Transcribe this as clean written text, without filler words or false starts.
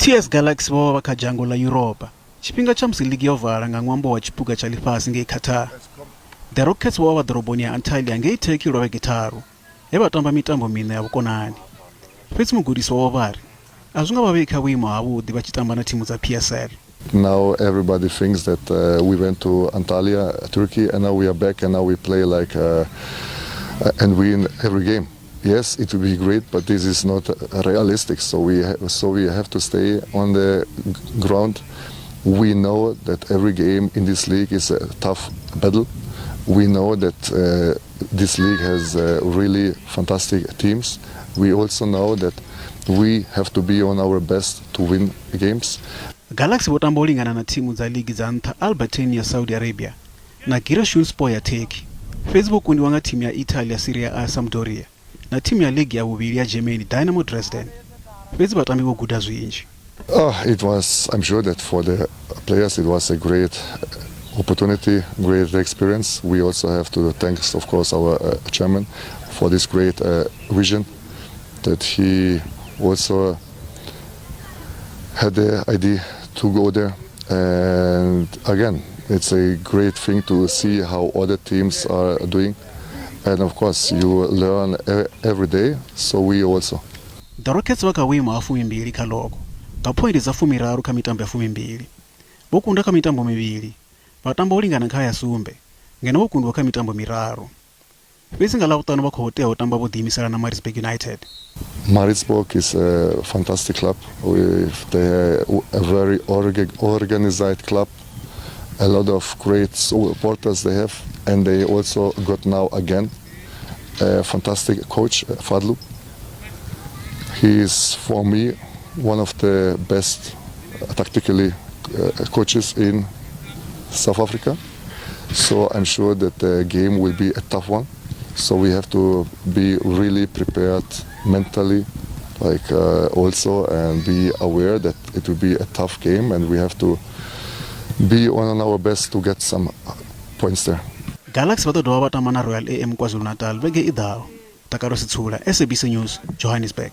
TS Galaxy vho vha vha kha dzhango ḽa Yuropa tshifhinga tsha musi ligi yo vala nga ṅwambo wa Tshiphuga tsha Ḽifhasi ngei Qatar. The Rockets vho vha vha ḓoroboni ya Antalya ngei Turkey lwa vhege tharu, he vha tamba mitambo miṋa ya vhukonani. Fhedzi mugudisi wavho vha ri a zwi nga vha vhei kha vhuimo havhuḓi vha tshi tamba na thimu dza PSL. Now everybody thinks that we went to Antalya, Turkey, and now we are back and now we play like and win every game. Yes, it will be great, but this is not realistic. So we have to stay on the ground. We know that every game in this league is a tough battle. We know that this league has really fantastic teams. We also know that we have to be on our best to win games. Galaxy vho tamba u lingana na thimu dza ligi dza nṱha Al Batin ya Saudi Arabia na Giresunspor ya Turkey. Fhedzi vho kundiwa nga thimu ya Italy ya Serie A Sampdoria na thimu ya ligi ya vhuvhili ya Germany Dynamo Dresden. Fhedzi vhatambi vho guda zwinzhi. It was, I'm sure that for the players it was a great opportunity, great experience. We also have to thank, of course, our chairman for this great vision that he also had the idea to go there. And again, it's a great thing to see how other teams are doing. And of course, you learn every day, so we also. The Rockets vha kha vhuimo ha 12 kha logo nga phoindi dza 30 kha mitambo ya 12. Vho kunda kha mitambo mivhili, vha tamba u lingana kha ya sumbe, ngeno vho kundiwa kha mitambo miraru. Fhedzi nga Ḽavhuṱanu vha khou tea u tamba vho ḓiimisela na Maritzburg United. Maritzburg is a fantastic club. With a very organized club, a lot of great supporters they have, and they also got now again a fantastic coach, Fadlu. He is for me one of the best tactically coaches in South Africa. So I'm sure that the game will be a tough one. So we have to be really prepared mentally, like also, and be aware that it will be a tough game, and we have to be on our best to get some points there. Galaxy vha ḓo dovha vha tamba na Royal AM KwaZulu-Natal vhege i ḓaho. Takalo Sitsula, SABC News, Johannesburg.